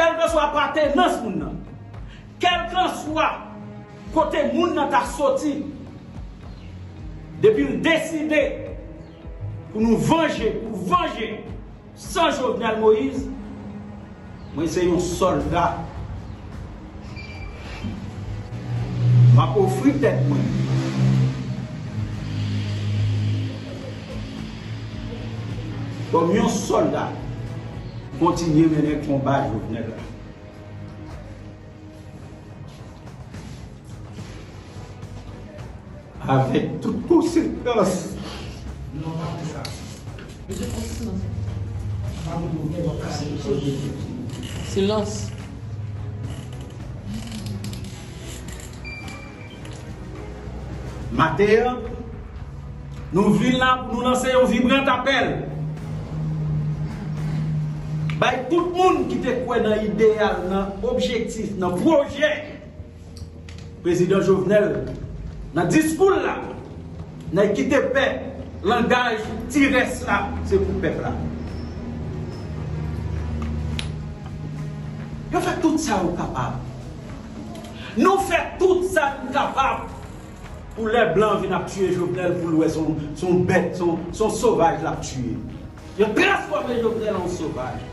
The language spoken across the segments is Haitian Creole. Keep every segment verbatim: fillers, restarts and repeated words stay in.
Kèlkanswa apartenans moun nan, kèlkanswa kote moun nan ta soti, depi l deside pou nou vanje, pou vanje san Jovenel Moïse, mwen se yon sòlda. M ap ofri tèt mwen kòm yon sòlda, kontinye mennen konba Jovenel la. Avèk tout konsekans. Silans. Maten an, nou vin la pou nou lanse yon vibran apèl bay tout moun ki te kwè nan ideyal, nan objektif, nan pwojè Prezidan Jovenel, nan diskou l la, nèg ki te pè langaj ti rès la, se pou pèp la. Yo fè tout sa yo kapab. Nou fè tout sa nou kapab pou lè blan vin ap tiye Jovenel, pou l wè se yon, se yon bèt, se yon, se yon sovaj l ap tiye. Yo transfòme Jovenel an sovaj.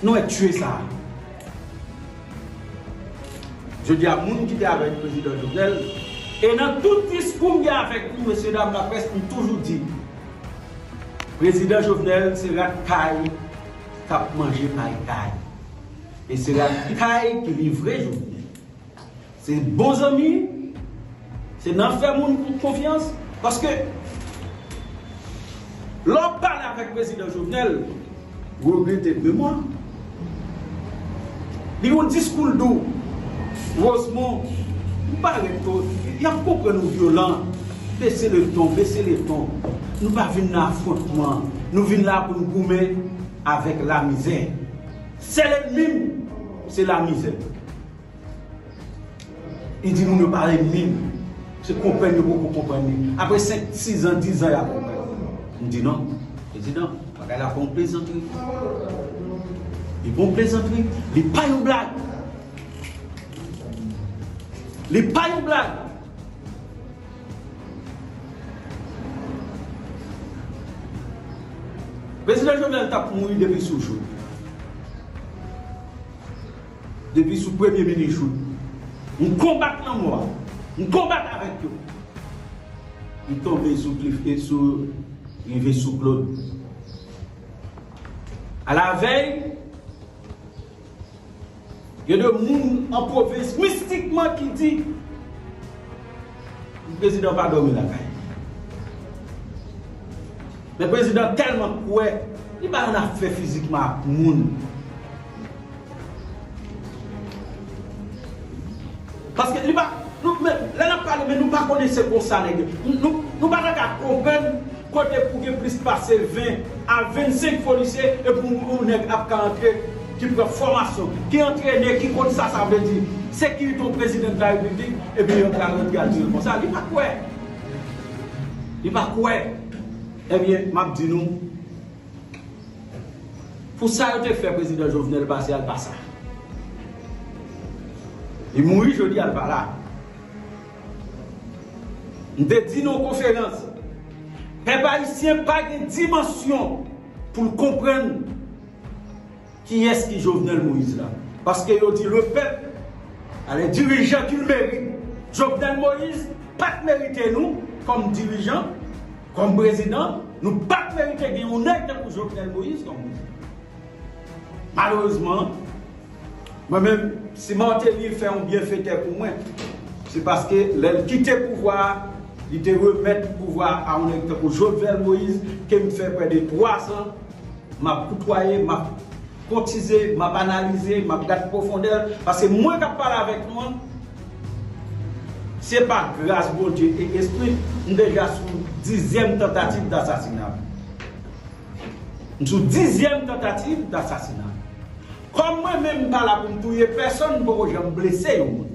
Nou wè tiye sa a. Jodi a, moun ki te avèk Prezidan Jovenel, e nan tout diskou m gen avèk nou, mesye dam laprès, m toujou di, Prezidan Jovenel se rat kay k ap manje pay kay. E se rat kay ki livre Jovenel. Se bon zanmi, se nan fè moun konfyans. Paske lè w pale avèk Prezidan Jovenel, regrete memwa. Li yon diskou l dou. Rosemond, m pa ret to, y ap konprann ou vyolan. Bese le ton, bese le ton. Nou pa vin nan afwontman. Nou vin la pou n goumen avèk lamizè. Sèl ènmi m, se lamizè. Li di moun yo pa renmen l. Se konprann yo poko konprann li. Apre senk, sis an, dis an, y ap konprann. M di non, prezidan, bagay la pa yon plezantri. Li pa yon plezantri. Li pa yon blag. Li pa yon blag. Prezidan Jovenel t ap mouri depi sou Jout. Depi sou premye minis Jout. M konbat lanmò a. M konbat avèk yo. M tonbe sou Cliff e sou, rive sou Claude. Alavèy, gen de moun an pwovens mistikman ki di, prezidan pa dòmi lakay. Men prezidan tèlman kwè, li pa nan afè fizikman ak moun. Paske li pa, nou, men, lè n ap pale, men nou pa konnen se konsa nèg yo. Nou, nou, nou pa ta ka konprann kote pou gen plis pase ven a vennsenk polisye, epi yon, yon nèg ap ka antre, ki pran fòmasyon, ki antrene, ki konn sa sa vle di sekirite yon prezidan de la repiblik, epi yo ta rantre al tire l konsa. Li pa kwè. Li pa kwè. Ebyen, m ap di nou, pou sa yo te fè prezidan Jovenel pase a, l pa sa. Li mouri jodi a, l pa la. M te di nan yon konferans, pèp ayisyen pa gen dimansyon pou l konprann kiyès ki Jovenel Moïse la. Paske yo di le peuple a les dirigeants qu'il mérite. Jovenel Moïse pa t merite nou kòm dirijan, kòm prezidan. Nou pa t merite gen yon nèg tankou Jovenel Moïse kòm prezidan. Malerezman, mwen menm, si Martelly fè yon byenfetè pou mwen, se paske lè l kite pouvwa a, li te remèt pouvwa a yon nèg tankou Jovenel Moïse, ke m fè prè de twa zan, m ap koutwaye, m ap kotize, m ap analize, m ap gad pwofondè l, paske mwen k ap pale avèk nou an, se pa gras Bondye e espri, m deja sou dizyèm tantativ dasasina. M sou dizyèm tantativ dasasina. Kòm mwen menm m pa la pou m touye pèsonn, m poko janm blese yon moun.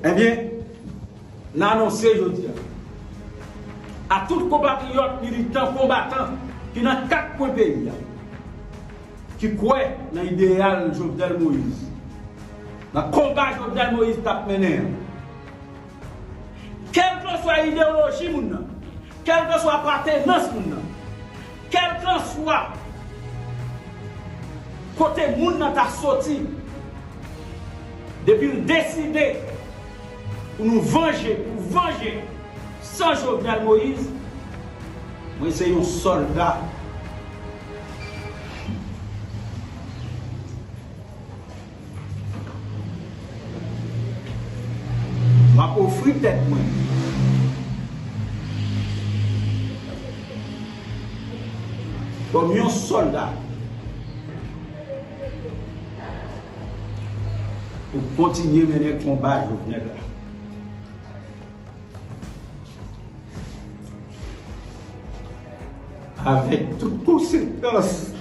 Ebyen, n anonse jodi a, A tout konpatriyòt, militan, konbatan ki nan kat kwen peyi a, ki kwè nan ideyal Jovenel Moïse, nan konba Jovenel Moïse t ap mennen an. Kèlkanswa ideyoloji moun nan, kèlkanswa apartenans moun nan, kèlkanswa kote moun nan ta soti, depi l deside pou nou vanje, pou vanje san Jovenel Moïse, mwen se yon sòlda. M ap ofri tèt mwen kòm yon sòlda pou kontinye mennen konba Jovenel la. Avèk tout konsekans.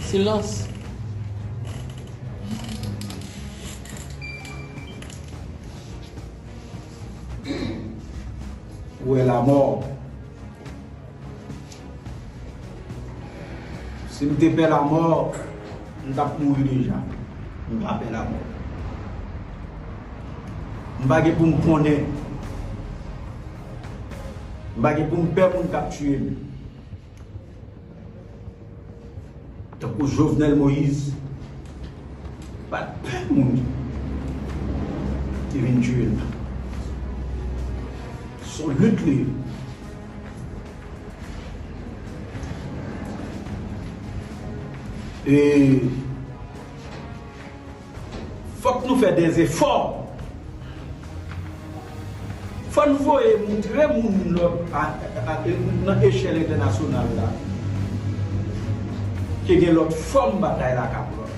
Silans. Ou wè lamò. Si m te pè lamò, m t ap mouri deja. M pa pè lamò. M pa gen pou m konnen. M pa gen pou m pè moun k ap tiye m. Tankou Jovenel Moïse pa t pè moun ki vin tiye l. Se yon lit li ye. E fòk nou fè dèzefò. Fò n voye moutre moun lòt a, a, a, nan echèl entènasyonal la ke gen lòt fòm batay la k ap lòt.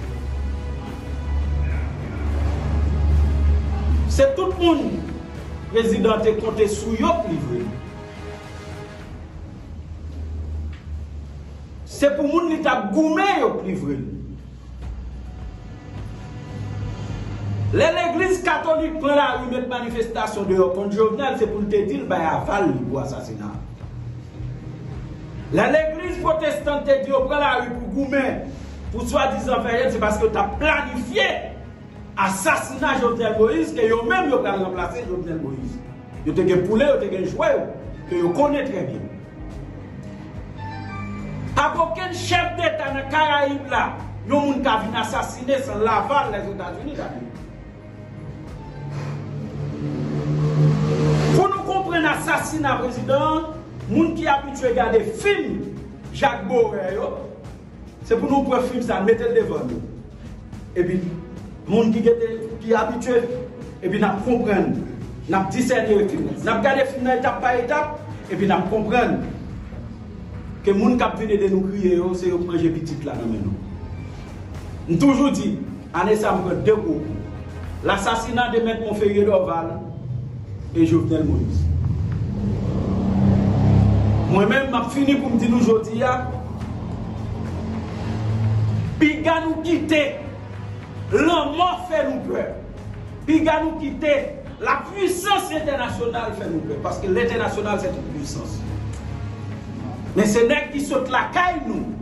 Se tout moun prezidan te konte sou yo k livre l. Se pou moun li t ap goumen yo k livre l. Lè legliz katolik pran lari met manifestasyon deyò kont Jovenel, se pou l te di l bay aval li pou asasina. Lè legliz pwotestan te di yo pran lari pou goumen, pou swadizan fè jèn, se paske yo t ap planifye asasina Jovenel Moïse, ke yo menm yo pral ranplase Jovenel Moïse. Yo te gen poule, yo te gen jwè yo, ke yo konnen trè byen. Pa gen okenn chèf deta nan Karayib la, yon moun ka vin asasine san laval Lèzetazini, gade. Pou nou konprann asasina prezidan an, moun ki abitye gade fim Jak Bowè yo, se pou nou pran fim sa, mete l devan nou. Epi, moun ki gete, ki abitye, epi n ap konprann, n ap disène fim nan. N ap gade fim nan etap pa etap, epi n ap konprann ke moun k ap vin ede nou kriye yo, se yo k manje pitit la nan men nou. M toujou di, ane sa m pran de gwo kou. Lasasina de Mèt Monferrier Dorval e Jovenel Moïse. Mwen menm, m ap fini pou m di nou jodi a, piga nou kite lanmò fè nou pè. Piga nou kite lapwisans entènasyonal fè nou pè. Paske lentènasyonal se tout pwisans. Men se nèg ki sot lakay nou,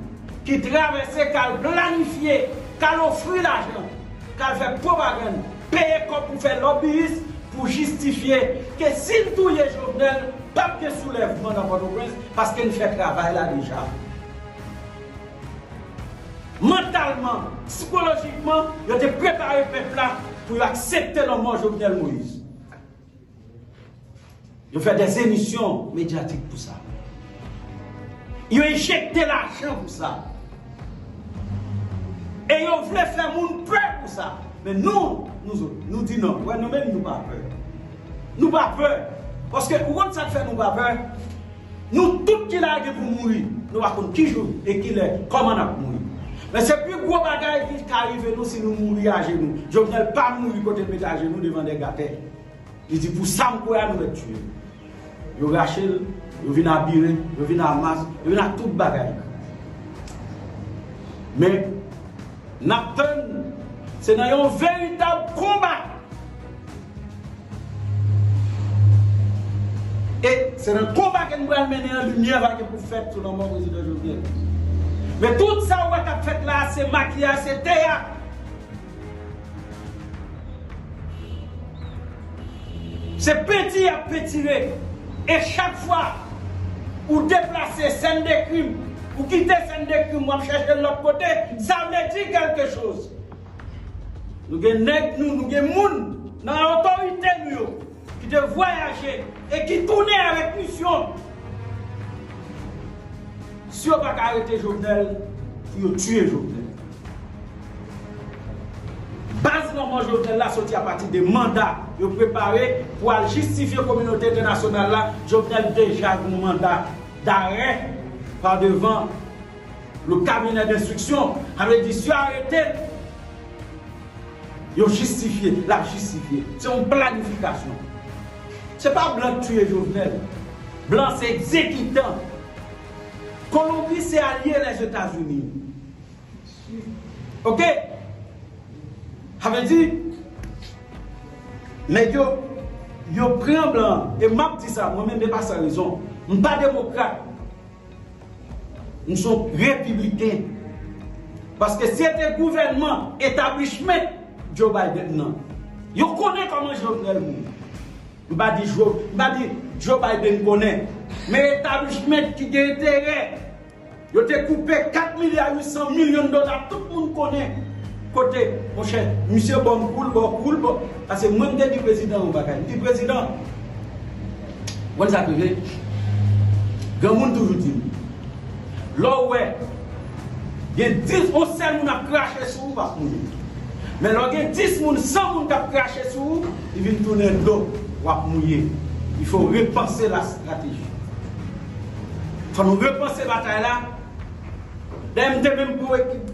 ki travèse, k al planifye, k al ofri lajan, k al fè pwopagann, peye kòb pou fè lòbiyis, pou jistifye ke si n touye Jovenel, p ap gen soulèvman nan Pòtoprens, paske n fè travay la deja. Mantalman, sikolojikman, yo te prepare pèp la pou yo aksepte lanmò Jovenel Moïse. Yo fè dè emisyon medyatik pou sa. Yo enjekte lajan pou sa. E yo vle fè moun pè pou sa. Men nou, nou zòt, nou di non. Wè, nou menm, nou pa pè. Nou pa pè. Paske ou konn sa k fè nou pa pè? Nou tout ki la gen pou mouri. Nou pa konn ki jou e ki lè, kòman n ap mouri. Men se pi gwo bagay ki ka rive nou si nou mouri ajenou. Jovenel pa mouri kote l mete ajenou devan nèg atè. Li di, pou sa m kwè a, nou mèt tiye m. Yo rache l, Yo vin a Biren, yo vin a Mas, yo vin a tout bagay. Men, n ap tann, se nan yon veritab konba. E se nan konba ke n pral mennen an, limyè va gen pou fèt sou lanmò prezidan Jovenel. Men tout sa w wè k ap fèt la a, se makiyaj, se teyat. Se penti y ap pentire. E chak fwa ou deplase sèn de krim, ou kite sèn de krim, w ap chèche l lòt kote, sa vle di kèlke choz. Nou gen nèg nou, nou gen moun nan otorite nou yo ki te vwayaje e ki tounen avèk misyon. Si yo pa ka arete Jovenel, pou yo tiye Jovenel. Baz lanmò Jovenel la soti apati de manda yo prepare pou al jistifye kominote entènasyonal la. Jovenel deja gen yon manda darè pa devan le cabinet d'instruction. Sa vle di, si yo arete l, yo jistifye, l ap jistifye. Se yon planifikasyon. Se pa blan k tiye Jovenel. Blan se egzekitan. Kolonbi se alye Lèzetazini. Oke? Sa vle di, nèg yo, yo pran blan. E m ap di sa, mwen menm, e pa san rezon. M pa demokrat. M se yon repibliken. Paske si se te gouvènman establishment Joe Biden nan, yo konnen kòman Jovenel mouri. M pa di Joe, m pa di Joe Biden konnen. Men establishment ki gen enterè, yo te koupe kat milya uit san milyon dola, tout moun konnen. Kote, monchè, misye ba w kou l, ba w kou l, ba w, paske mwen, m te di prezidan yon bagay. M di, "Prezidan, w konn sa k rive?" Granmoun toujou di m, lè w wè gen dis, yon sèl moun ap krache sou ou, w ap mouri. Men lè w gen dis moun, san moun k ap krache sou ou, li vin tounen dlo, w ap mouye. Il faut repenser la stratégie. Fò nou repanse batay la. Dayè, m te menm pran ekip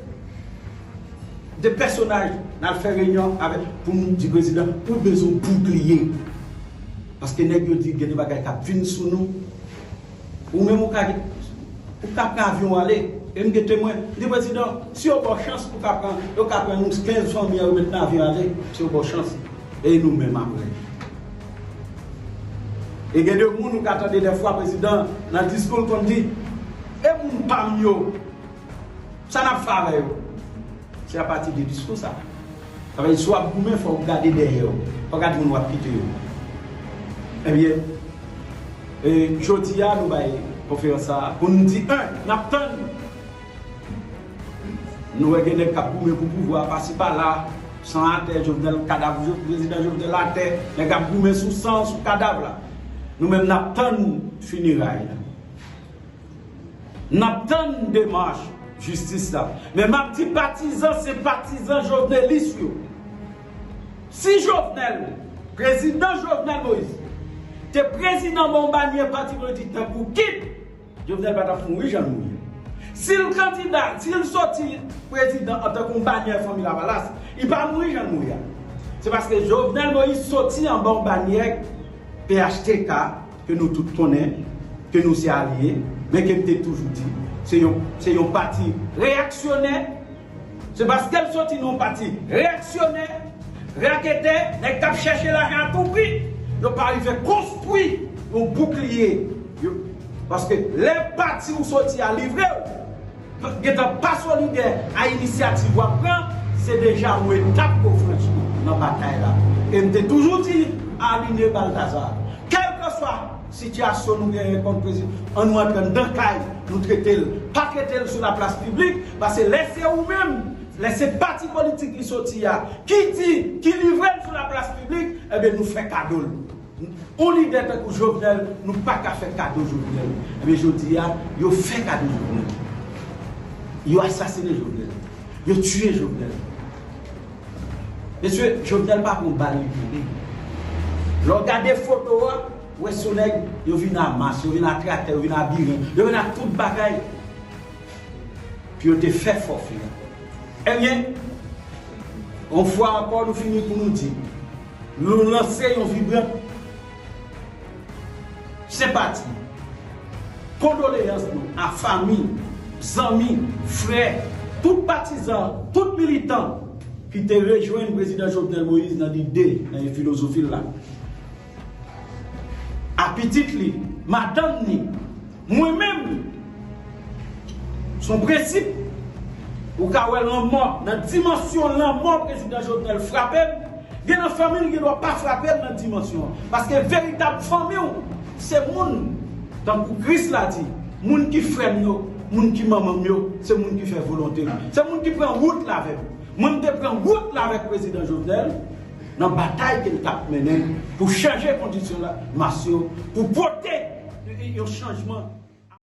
de pèsonaj, n al fè reyinyon avèk, pou nou di prezidan, ou bezwen boukliye. Paske nèg yo di gen de bagay k ap vin sou nou. Ou menm ou ka, ou ka pran avyon ale. E m gen temwen. M di prezidan, si yo ba w chans, ou ka pran, yo ka pran nou kenz fanmi an, yo met nan avyon ale. Si yo ba w chans. E nou menm apre? E gen de moun ou ka tande dèfwa prezidan nan diskou l konn di, e moun pa m yo, sa n ap fè avè yo? Se apati de diskou sa. Sa vle di, si w ap goumen, fò w gade dèyè w. Fò w gade moun w ap kite yo. Ebyen, e, jodi a, nou bay konferans sa a pou n di, en, n ap tann. Nou wè gen nèg k ap goumen pou pouvwa, pasi pala, san atè, Jovenel, kadav, prezidan Jovenel atè, nèg ap goumen sou san, sou kadav la. Nou menm, n ap tann fineray la. N ap tann demach jistis la. Men m ap di patizan, senpatizan jovenelis yo. Si Jovenel, prezidan Jovenel Moïse, te prezidan ba yon banyè pati politik tankou kit, Jovenel pa t ap mouri jan l mouri. Si l kandida, si l soti prezidan antanke yon banyè Fanmi Lavalas, li pa mouri jan l mouri a. Se paske Jovenel Moïse soti anba yon banyè P H T K, ke nou tout konnen, ke nou se alye, men ke m te toujou di, se yon, se yon pati reyaksyonè. Se paske l soti nan yon pati reyaksyonè, raketè, nèg k ap chèche lajan a tou pri, yo pa rive konstwi yon boukliye. Yo, paske lè pati ou soti a livre w, gentan pa solidè a inisyativ w ap pran, se deja yon etap ke w franchi nan batay la. E m te toujou di Aline Baltazar, kèlkeswa sitiyasyon nou genyen kòm prezidan, ann nou antre anndan kay, nou trete l. Pa trete l sou laplas piblik, paske lè se ou menm, lè se pati politik li soti a, ki di, ki livre l sou laplas piblik, ebyen, nou fè kado l. Yon lidè tankou Jovenel, nou pa ka fè kado Jovenel. Ebyen, jodi a, yo fè kado Jovenel. Yo asasinen Jovenel. Yo tiye Jovenel. Mesye, Jovenel pa pran bal, li tonbe. Lè w gade foto a, w wè se yon nèg, yo vin a Mas, yo vin a traktè, yo vin a biren, yo vin a tout bagay. Pou yo te fè fòfe a. Ebyen, yon fwa ankò, nou fini pou nou di, nou lanse yon vibran senpati Kondoleyans nou a fanmi, zanmi, frè, tout patizan, tout militan ki te rejwenn prezidan Jovenel Moïse nan lide, nan filozofi l la. A pitit li, madanm ni, mwen menm, se yon prensip. Ou ka wè lanmò, nan dimansyon lanmò prezidan Jovenel frape m, gen nan fanmi l gen dwa pa frape l nan dimansyon an. Paske veritab fanmi w, se moun, tankou Kris la di, moun ki frè m yo, moun ki manman m yo, se moun ki fè volonte m. Se moun ki pran wout la avè m. Mwen, m te pran wout la avèk prezidan Jovenel nan batay ke l t ap mennen pou chanje kondisyon la, mas yo, pou pote yon chanjman